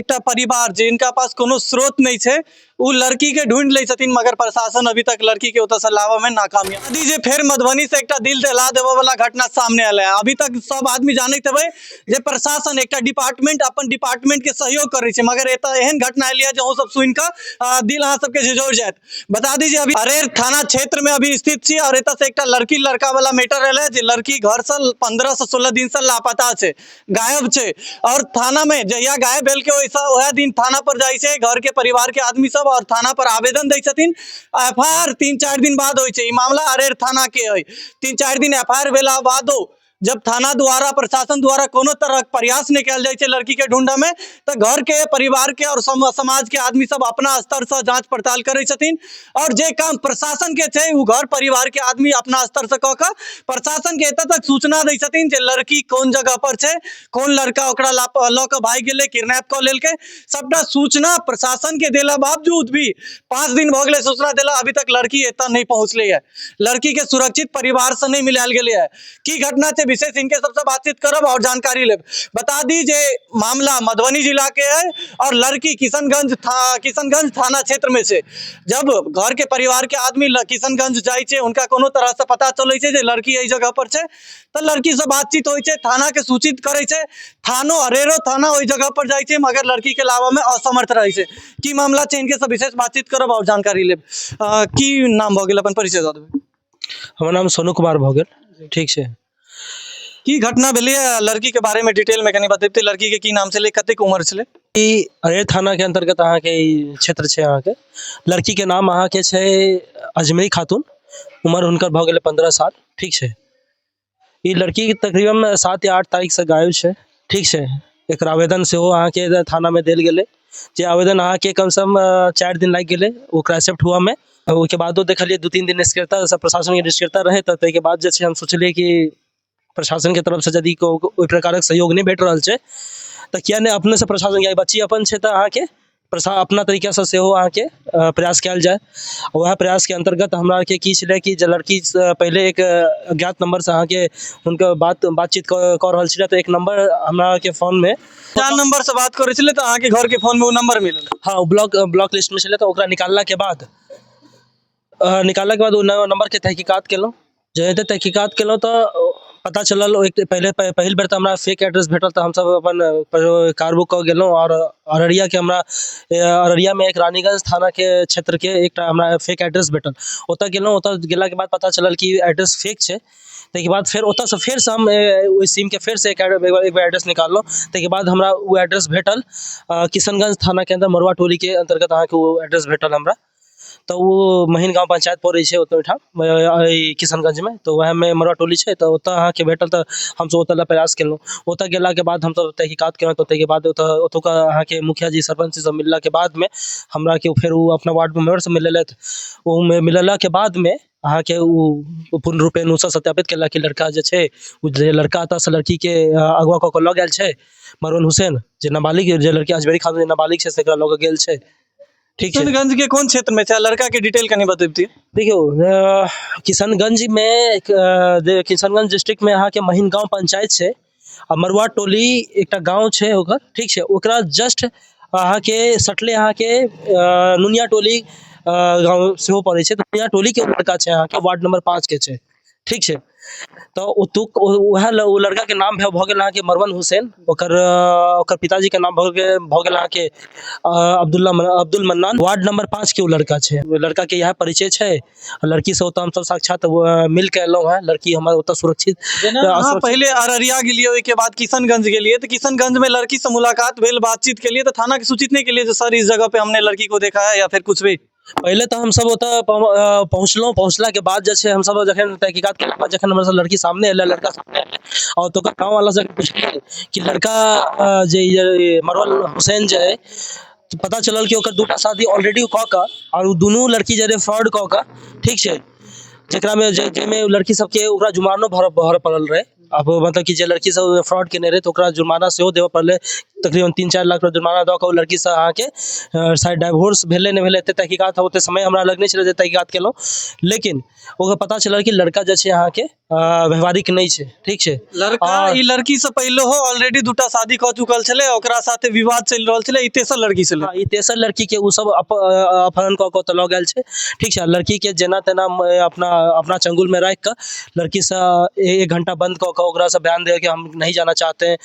एकटा परिवार जिनका पास कोनो स्रोत नहि छै, ओ लड़की के ढूंढि लै छथिन, मगर प्रशासन अभी तक लड़की के ओतऽ से लाबऽ में नाकामयाब। यदि जे फेर मधुबनी से एकटा दिल दहला देबऽ वाला घटना सामने आयल है। अभी तक सब आदमी जानैत हेबै जे प्रशासन एकटा डिपार्टमेंट अपन डिपार्टमेंट के सहयोग करै छै, मगर एतऽ एहन घटना एलै जे अहूँ सब सुनि कऽ दिल अहाँ सबके झिझोर जायत। बता दी जे अभी अरेर थाना क्षेत्र में अभी स्थित छी और एतऽ से एकटा लड़की लड़का वाला मैटर एल है जे लड़की घर से 15 से 16 दिन से लापता छै, गायब छै और थाना में जहिया गायब भेल के ओहिसँ वएह दिन थाना पर जाइ छै घर के परिवार के आदमी सब और थाना पर आवेदन दै छथिन। एफ I R 3-4 दिन बाद होइ छै। ई मामला अरेर थाना के है। 3-4 दिन एफ I R भेला बादो जब थाना द्वारा प्रशासन द्वारा कोनो तरह के प्रयास नहि कयल जाइ छै लड़की के ढूंढऽ में, तऽ घर के परिवार के और समाज के आदमी सब अपना स्तर से जांच पड़ताल करै छथिन और जे काम प्रशासन के छै ओ घर परिवार के आदमी अपना स्तर से कऽ कऽ प्रशासन के एतऽ तक सूचना दै छथिन जे लड़की कोन जगह पर छै, कोन लड़का ओकरा लऽ कऽ भागि गेलै, किडनैप कऽ लेलकै। सबटा सूचना प्रशासन के देला बावजूद भी 5 दिन भऽ गेलै सूचना देला, अभी तक लड़की एतऽ नहि पहुँचलै है। लड़की के सुरक्षित परिवार से नहि मिलायल गेलै है। की घटना छै विशेष इनके सबसे बातचीत करब और जानकारी लेब। बता दी जे मामला मधुबनी जिला के है और लड़की किशनगंज थाना क्षेत्र में छै। जब घर के परिवार के आदमी किशनगंज जाइ छै, उनका कोनो तरह से पता चलै छै जे लड़की एहि जगह पर छै, तऽ लड़की से बातचीत होइ छै, थाना के सूचित करै छै। थानो अरेरो थाना ओहि जगह पर जाइ छै, मगर लड़की के लाबऽ में असमर्थ रहै छै। की मामला छै इनके से विशेष बातचीत करब और जानकारी लेब। की नाम भऽ गेल, अपन परिचय दऽ देबै। हमर नाम सोनू कुमार भऽ गेल। ठीक छै। की घटना भेलै लड़की के बारे में डिटेल में कनी बतेबते, लड़की के की नाम छलै, कतेक उम्र छलै? ई अरेर थाना के अंतर्गत अहाँके ई क्षेत्र छै। अहाँके लड़की के नाम अहाँके छै अजमेरी खातून, उम्र हुनकर भऽ गेलै 15 साल। ठीक छै। ई लड़की तकरीबन 7 या 8 तारीख से गायब छै। ठीक छै। एकर आवेदन सेहो अहाँके थानामे देल गेलै, जे आवेदन अहाँके कमसँ कम 4 दिन लागि गेलै ओकरा एक्सेप्ट हुअमे। ओहिके बादो देखलियै 2-3 दिन निष्क्रियता, प्रशासनके निष्क्रियता रहै, तऽ ताहिके बाद जे छै हम सोचलियै कि प्रशासनके तरफसँ यदि ओहि प्रकारक सहयोग नहि भेट रहल छै तऽ किया नहि अपनेसँ प्रशासन, बच्ची अपन छै तऽ अहाँके अपना तरीकासँ सेहो अहाँके प्रयास कयल जाय। वएह प्रयासके अन्तर्गत हमरा आरके की छलै कि जे लड़की पहिले एक अज्ञात नम्बरसँ अहाँके हुनकर बातचीत कऽ रहल छलै, तऽ एक नम्बर हमरा आरके फोनमे अज्ञात नम्बरसँ बात करै छलै तऽ अहाँके घरके फोनमे ओ नम्बर मिलल? हँ, ओ ब्लॉक लिस्टमे छलै, तऽ ओकरा निकाललाके बाद ओ नम्बरके तहकीकात केलहुँ। जे तहकीकात केलहुँ तऽ पता चलल ओहि पहिले पहिल बेर तऽ हमरा फेक एड्रेस भेटल, तऽ हमसब अपन कार बुक कऽ गेलहुँ आओर अररियाके हमरा अररियामे एक रानीगंज थानाके क्षेत्रके एकटा हमरा फेक एड्रेस भेटल, ओतऽ गेलहुँ। ओतऽ गेलाके बाद पता चलल कि एड्रेस फेक छै। ताहिके बाद फेर ओतऽसँ फेरसँ हम ओहि सिमके फेरसँ एक बेर एड्रेस निकाललहुँ। ताहिके बाद हमरा ओ एड्रेस भेटल किशनगंज थानाके अन्दर मरुआ टोलीके अन्तर्गत अहाँके ओ एड्रेस भेटल हमरा। तऽ ओ महीन गाँव पंचायत पड़ै छै ओतऽ ओहिठाम किशनगंजमे, तऽ वएहमे मरुआ टोली छै, तऽ ओतऽ अहाँके भेटल, तऽ हमसब ओतऽ लए प्रयास केलहुँ। ओतऽ गेलाके बाद हमसब तहकीकात केलहुँ, तऽ ताहिके बाद ओतऽ ओतुका अहाँके मुखिया जी सरपञ्च जी सब मिललाके बादमे हमराके फेर ओ अपना वार्ड मेम्बरसँ मिलेलथि। ओहोमे मिलेलाके बादमे अहाँके ओ पूर्ण रूपेण ओसब सत्यापित केलक कि लड़का जे छै ओ जे लड़का एतऽसँ लड़कीके अगुआ कऽ कऽ लऽ गेल छै मरवन हुसैन, जे नाबालिग, जे लड़की अजमेरी खातून जे नाबालिग छै, से एकरा लऽ कऽ गेल छै। ठीक छै। किशनगंज के कोन क्षेत्र में छै, लड़का के डिटेल कनी बतेबती। देखियौ, किशनगंज में किशनगंज डिस्ट्रिक्ट में अहाँके महीन गाँव पंचायत छै आ मरुआ टोली एकटा गाँव छै ओकर। ठीक छै। ओकरा जस्ट अहाँके सटले अहाँके नुनिया टोली गाँव सेहो पड़ै छै। तऽ नुनिया टोलीके लड़का छै, अहाँके वार्ड नंबर 5 के छै। ठीक छै। तऽ ओतुक वएह ओ लड़काके नाम भऽ गेल अहाँके मरवन हुसैन। ओकर ओकर पिताजीके नाम भऽ गेल अहाँके Abdullah Abdul mannan. Ward number 5 के ओ लड़का छै। ओहि लड़काके इएह परिचय छै। लड़कीसँ ओतऽ हमसब साक्षात मिल के एलहुँ हेँ। लड़की हमर ओतऽ सुरक्षित जेना अहाँ पहिले अररिया गेलियै, ओहिके बाद किशनगंज गेलियै, तऽ किशनगंज में लड़की से मुलाकात भेल, बातचीत केलियै, तऽ थाना के सूचित नहि केलियै जे सर, इस जगह पे हमने लड़की को देखा है या फिर कुछ भी? पहिले तऽ हमसब ओतऽ पहुँचलहुँ। पहुँचलाके बाद जे छै हमसब जखन तहकीकात केलाके बाद जखन हमर सब लड़की सामने एलै, लड़का सामने एलै आओर ओतुका गाँववाला सबके पुछलियै कि लड़का जे मरवन हुसैन जे अइ, तऽ पता चलल कि ओकर 2टा शादी ऑलरेडी कऽ कऽ आओर ओ दुनू लड़की जे रहै फ्रॉड कऽ कऽ, ठीक छै, जकरामे जाहिमे लड़की सबके ओकरा जुर्मानो भरऽ पड़ल रहै। आब मतलब कि जे लड़की सब फ्रॉड केने रहै तऽ ओकरा जुर्माना सेहो देबऽ पड़लै। तकरीबन 3-4 लाख रुपआ जुर्माना दऽ कऽ ओ लड़कीसँ अहाँके शायद डाइवोर्स भेलै नहि भेलै, एते तहकीकात ओते समय हमरा लग नहि छलै जे तहकीकात केलहुँ। लेकिन ओकर पता चलल कि लड़का जे छै अहाँके व्यवहारिक नहि छै, ठीक छै। लड़का ई लड़की से पहिले हो ऑलरेडी दूटा शादी कऽ चुकल छलै, ओकरा साथे विवाद चलि रहल छलै, ई तेसर लड़की छलै। ई तेसर लड़की के ओ सब अपहरण कऽ कऽ ओतऽ लऽ गेल छै, ठीक छै। लड़की के जेना तेना अपना अपना चंगुल में राखि कऽ लड़की से 1 घंटा बंद कऽ कऽ ओकरासँ बयान दे कि हम नहीं जाना चाहते हैं,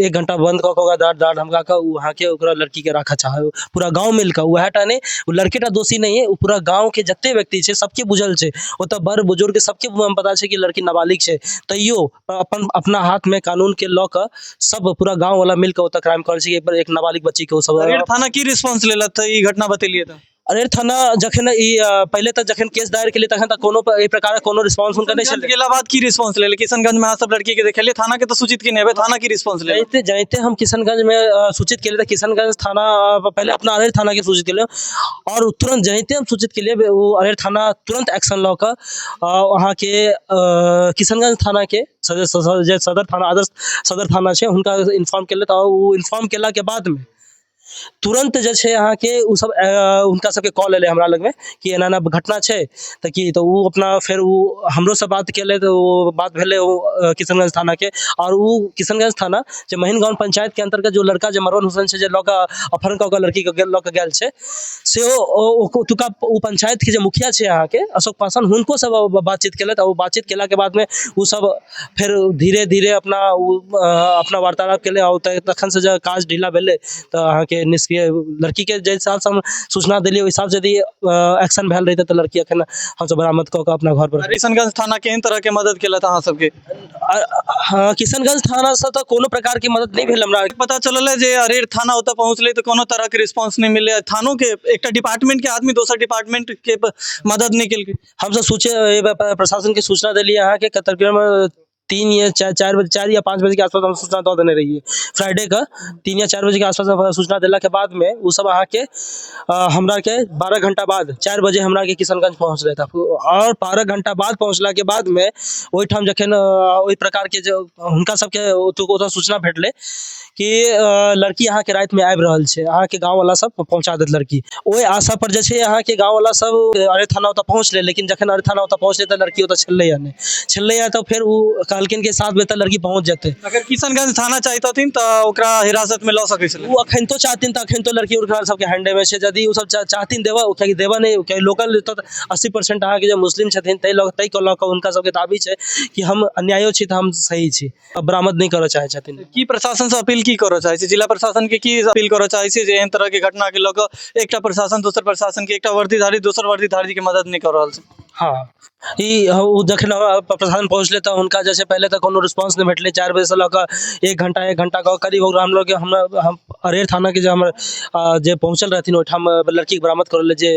1 घंटा बंद कऽ कऽ ओकरा डाँट डाँट धमका कऽ ओ अहाँके ओकरा लड़की के राखऽ चाहै। पूरा गाँव मिल कऽ, उएह टा नहि, ओ लड़के टा दोषी नहि है, ओ पूरा गाँव के जते व्यक्ति छै सबके बुझल छै, ओतऽ बड़ बुजुर्ग सबके पता छै कि लड़की नाबालिग छै, तैयो अपन अपना हाथ में कानून के लऽ कऽ सब पूरा गाँव वाला मिल कऽ ओतऽ क्राइम करै छै। एक नाबालिग बच्ची के ओ सब। अरेर थाना की रिस्पॉन्स लेलक तऽ ई घटना बतेलियै तऽ? अरेर थाना जखन ई पहिले तऽ जखन केस दायर केलियै तखन तऽ कोनो एहि प्रकारक कोनो रिस्पॉन्स हुनकर नहि छलै। गेला बाद की रिस्पॉन्स लेलक? किशनगंज में अहाँ सब लड़की के देखेलियै, थाना के तऽ सूचित केने हेबै, थाना की रिस्पॉन्स लेलक? जाइते हम किशनगंज में सूचित केलियै तऽ किशनगंज थाना पहिले अपना अरेर थाना के सूचित केलियै और तुरंत जाइते हम सूचित केलियै ओ अरेर थाना तुरंत एक्शन लऽ कऽ अहाँके किशनगंज थाना के जे सदर थाना आदर्श सदर थाना छै हुनका इन्फॉर्म केलक और ओ इन्फॉर्म केला के बाद में तुरंत जे छै अहाँके ओ सब हुनका सबके कॉल एलै हमरा लगमे कि एना एना घटना छै तऽ की, तऽ ओ अपना फेर ओ हमरोसँ बात केलै तऽ ओ बात भेलै ओ किशनगंज थानाके और ओ किशनगंज थाना जे महिन गाँव पंचायत के अंतर्गत जो लड़का जे मरवन हुसैन छै जे लऽ कऽ अपहरण कऽ कऽ लड़कीके लऽ कऽ गेल छै सेहो ओतुका ओ पंचायत के जे मुखिया छै अहाँके अशोक पासवान हुनको सब बातचीत केलथि और ओ बातचीत केलाके बादमे ओ सब फेर धीरे धीरे अपना ओ अपना वार्तालाप केलै और तखन से जे काज ढीला भेलै तऽ अहाँके निष्क्रिय लड़की के जाहि हिसाबसँ हम सूचना देलियै ओहि हिसाबसँ यदि एक्शन भेल रहितै तऽ लड़की एखन हमसब बरामद कऽ कऽ अपना घर पर। किशनगंज थाना केहन तरह के मदद केलक अहाँ सबके? हँ, किशनगंज थानासँ तऽ कोनो प्रकारके मदद नहि भेल हमरा। पता चलल है जे अरेर थाना ओतऽ पहुँचलै तऽ कोनो तरह के रिस्पॉन्स नहि मिललै, थानो के एकटा डिपार्टमेंट के आदमी दोसर डिपार्टमेंट के मदद नहि केलकै। हमसब प्रशासन के सूचना देलियै अहाँके तकरीबन 3 या 4 या 5 बजे के आसपास हम सूचना दऽ देने रहियै फ्राइडे के 3 या 4 बजे के आसपास सूचना देला के बाद में ओ सब अहाँके हमरा के 12 घंटा बाद 4 बजे हमरा के किशनगंज पहुँचलै और 12 घंटा बाद पहुँचला के बाद में ओहिठाम जखन ओहि प्रकार के जे हुनका सबके ओतऽ सूचना भेटलै कि लड़की अहाँके रातिमे आबि रहल छै, अहाँके गाँववाला सब पहुँचा देत लड़की। ओहि आशा पर जे छै अहाँके गाँववाला सब अरे थाना ओतऽ पहुँचलै, लेकिन जखन अरे थाना ओतऽ पहुँचलै तऽ लड़की ओतऽ छलैया नहि, छलैया तऽ फेर ओ कहलखिन कि 7 बजे तक लड़की पहुँच जेतै। अगर किशनगंज थाना चाहितथिन तऽ ओकरा हिरासत में लऽ सकै छलै। ओ अखन तो चाहथिन तऽ अखन तो लड़की ओकरा सबके हैंडे में छै, यदि ओ सब चाहथिन देबऽ, कियाकि देबऽ नहि, कियाकि लोकल तऽ 80% अहाँके जे मुस्लिम छथिन ताहि के लऽ कऽ हुनका सबके दाबी छै कि हम अन्यायो छी तऽ हम सही छी, बरामद नहि करऽ चाहै छथिन। की प्रशासन से अपील की करऽ चाहै छी, जिला प्रशासन के की अपील करऽ चाहै छी जे एहन तरह के घटना के लऽ कऽ एकटा प्रशासन दोसर प्रशासन के, एकटा वर्दीधारी दोसर वर्दीधारी के मदद नहि कऽ रहल छै? हाँ, ई ओ जखन प्रशासन पहुँचलै तऽ हुनका जे छै पहिले तऽ कोनो रिस्पॉन्स नहि भेटलै। 4 बजेसँ लऽ कऽ 1 घंटा 1 घंटा कऽ करीब ओकरा हम लोग हम अरेर थाना के जे हमर जे पहुँचल रहथिन ओहिठाम लड़कीके बरामद करै लए जे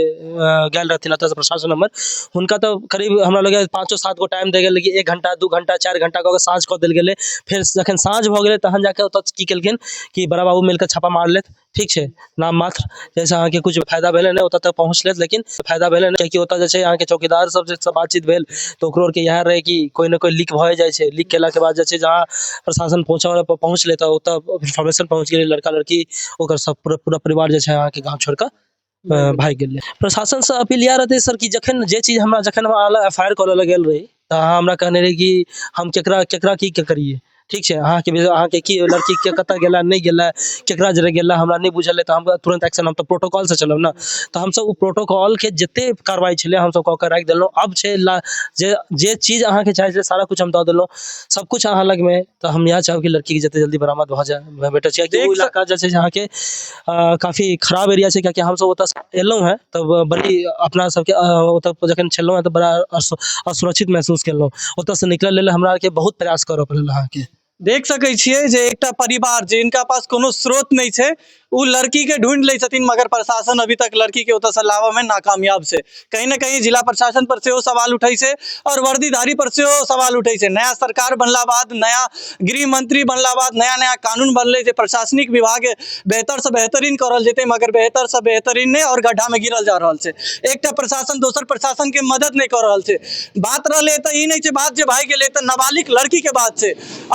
गेल रहथिन एतऽसँ प्रशासन हमर, हुनका तऽ करीब हमरा लगैए 5-7 गो टाइम दे गेलै कि 1 घंटा 2 घंटा 4 घंटा कऽ कऽ साँझ कऽ देल गेलै। फेर जखन साँझ भऽ गेलै तहन जाकऽ ओतऽ की केलखिन कि बड़ा बाबू मिलकऽ छापा मारलथि, ठीक छै, नाम मात्र जैसे अहाँके किछु फायदा भेलै नहि, ओतऽ तक पहुँचलथि लेकिन फायदा भेलै नहि, कियाकि ओतऽ जे छै अहाँके चौकीदार सब जे बातचीत भेल तऽ ओकरो आरके इएह रहै कि कोइ ने कोइ लीक भए जाइ छै। लीक केलाके बाद जे छै जहाँ प्रशासन पहुँचलै तऽ ओतऽ इन्फॉर्मेशन पहुँच गेलै, लड़का लड़की ओकर सब पूरा परिवार जे छै अहाँके गाँव छोड़ि कऽ भागि गेलै। प्रशासनसँ अपील इएह रहतै सर कि जखन जे चीज हमरा जखन हम एफ I R करऽ लए गेल रही तऽ अहाँ हमरा कहने रही कि हम केकरा केकरा की करियै, ठीक छै, अहाँके की लड़की के कतऽ गेला नहि गेला केकरा जरे गेला हमरा नहि बुझल अइ, तऽ हम तुरंत एक्शन, हम तऽ प्रोटोकॉलसँ चलब ने, तऽ हमसब ओ प्रोटोकॉलके जते कार्रवाई छलै हमसब कऽ कऽ राखि देलहुँ। अब छै जे जे चीज अहाँके चाही से सारा कुछ हम दऽ देलहुँ, सब कुछ अहाँ लगमे, तऽ हम इएह चाहब कि लड़कीके जते जल्दी बरामद भऽ जाय भेटै छै। कियाकि ओ इलाका जे छै अहाँके काफी खराब एरिया छै, कियाकि हमसब ओतऽ एलहुँ हेँ तऽ बड़ी अपना सबके ओतऽ जखन छलहुँ हेँ तऽ बड़ा असुरक्षित महसूस केलहुँ, ओतऽसँ निकलऽ लेल हमरा आरके बहुत प्रयास करऽ पड़ल। अहाँके देख सकै छियै जे एकटा परिवार जिनका पास कोनो स्रोत नहि छै, ओ लड़कीके ढूँढि लै छथिन, मगर प्रशासन अभी तक लड़कीके ओतऽसँ लाबऽमे नाकामयाब छै। कहीं ने कहीं जिला प्रशासन पर सेहो सवाल उठै छै आओर वर्दीधारी पर सेहो सवाल उठै छै। नया सरकार बनला बाद, नया गृह मंत्री बनला बाद नया नया कानून बनलै जे प्रशासनिक विभाग बेहतरसँ बेहतरीन करल जेतै, मगर बेहतरसँ बेहतरीन नहि आओर गड्ढामे गिरल जा रहल छै। एकटा प्रशासन दोसर प्रशासनके मदद नहि कऽ रहल छै। बात रहलै तऽ ई नहि छै बात जे भागि गेलै, तऽ नाबालिग लड़कीके बात छै।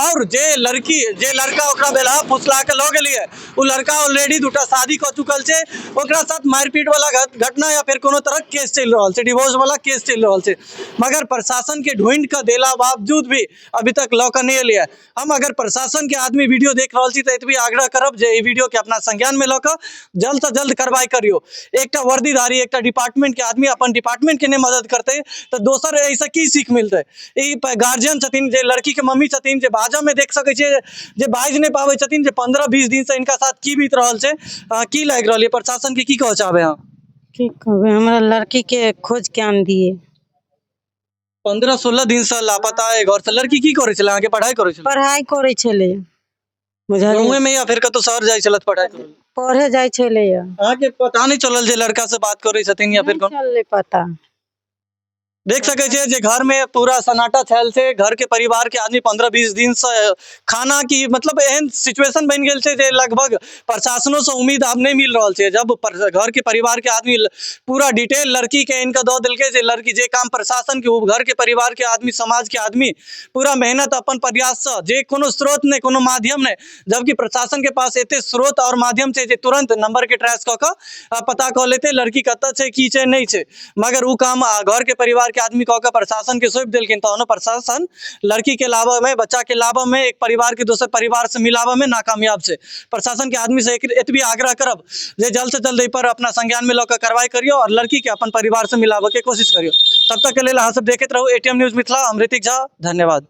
आओर जे लड़की, जे लड़का ओकरा बेलहा फुसला कऽ लऽ गेलियै, ओ लड़का ऑलरेडी दूटा शादी कऽ चुकल छै। ओकरा साथ मारिपीट वाला घटना या फेर कोनो तरहक केस चलि रहल छै, डिवोर्स वाला केस चलि रहल छै, मगर प्रशासन के ढूंढि कऽ देला बावजूद भी अभी तक लऽ कऽ नहि एलै। हम अगर प्रशासन के आदमी वीडियो देख रहल छी तऽ एतबी आग्रह करब जे ई वीडियो के अपना संज्ञान में लऽ कऽ जल्द से जल्द कार्रवाई करियौ। एकटा वर्दीधारी, एकटा डिपार्टमेंट के आदमी अपन डिपार्टमेंट के नहि मदद करतै तऽ दोसर एहिसँ की सीख मिलतै? ई गार्जियन छथिन, जे लड़की के मम्मी छथिन, जे बाजऽ में देख सकै छियै जे बाजि नहि पाबै छथिन जे 15-20 दिनसँ हिनका साथ की बीत रहल छै। की लागि रहल यऽ? प्रशासन के की कहऽ चाहबै अहाँ? की कहबै, हमरा लड़कीके खोज के आन दिए। 15-16 दिनसँ लापता है घर से लड़की। की करै छलै अहाँके? पढ़ाई करै छलै? पढ़ाइ करै छलै, बुझलियै? गाँवे में या फिर कतौ शहर जाइ छलथि पढ़ाई करै? पढ़े जाइ छलै। अहाँके पता नहि चलल जे लड़का से बात करै छथिन या फिर नहि चललै पता। देख सकै छियै जे घर में पूरा सन्नाटा छायल छै। घर के परिवार के आदमी 15-20 दिन से खाना की मतलब एहन सिचुएशन बनि गेल छै जे लगभग प्रशासनो से उम्मीद आब नहि मिल रहल छै। जब घर के परिवार के आदमी पूरा डिटेल लड़की के इनका दऽ देलकै जे लड़की जे काम प्रशासन के, ओ घर के परिवार के आदमी, समाज के आदमी पूरा मेहनत अपन प्रयास से, जे कोनो स्रोत नहि, कोनो माध्यम नहि, जबकि प्रशासन के पास एते स्रोत और माध्यम छै जे तुरंत नंबर के ट्रेस कऽ कऽ पता कऽ लेतै लड़की कतऽ छै, की छै, नहि छै, मगर ओ काम घर के परिवार के आदमी कऽ कऽ प्रशासन के सौंपि देलखिन। तहनो प्रशासन लड़की के लाबऽ में, बच्चा के लाबऽ में, एक परिवार के दोसर परिवार से मिलाबऽ में नाकामयाब छै। प्रशासन के आदमी से एतबी आग्रह करब जे जल्द से जल्द एहि पर अपना संज्ञान में लऽ कऽ कार्रवाई करियौ और लड़की के अपन परिवार से मिलाबऽ के कोशिश करियौ। तब तक के लेल अहाँ सब देखैत रहू एटीएम न्यूज मिथिला। हम ऋतिक झा, धन्यवाद।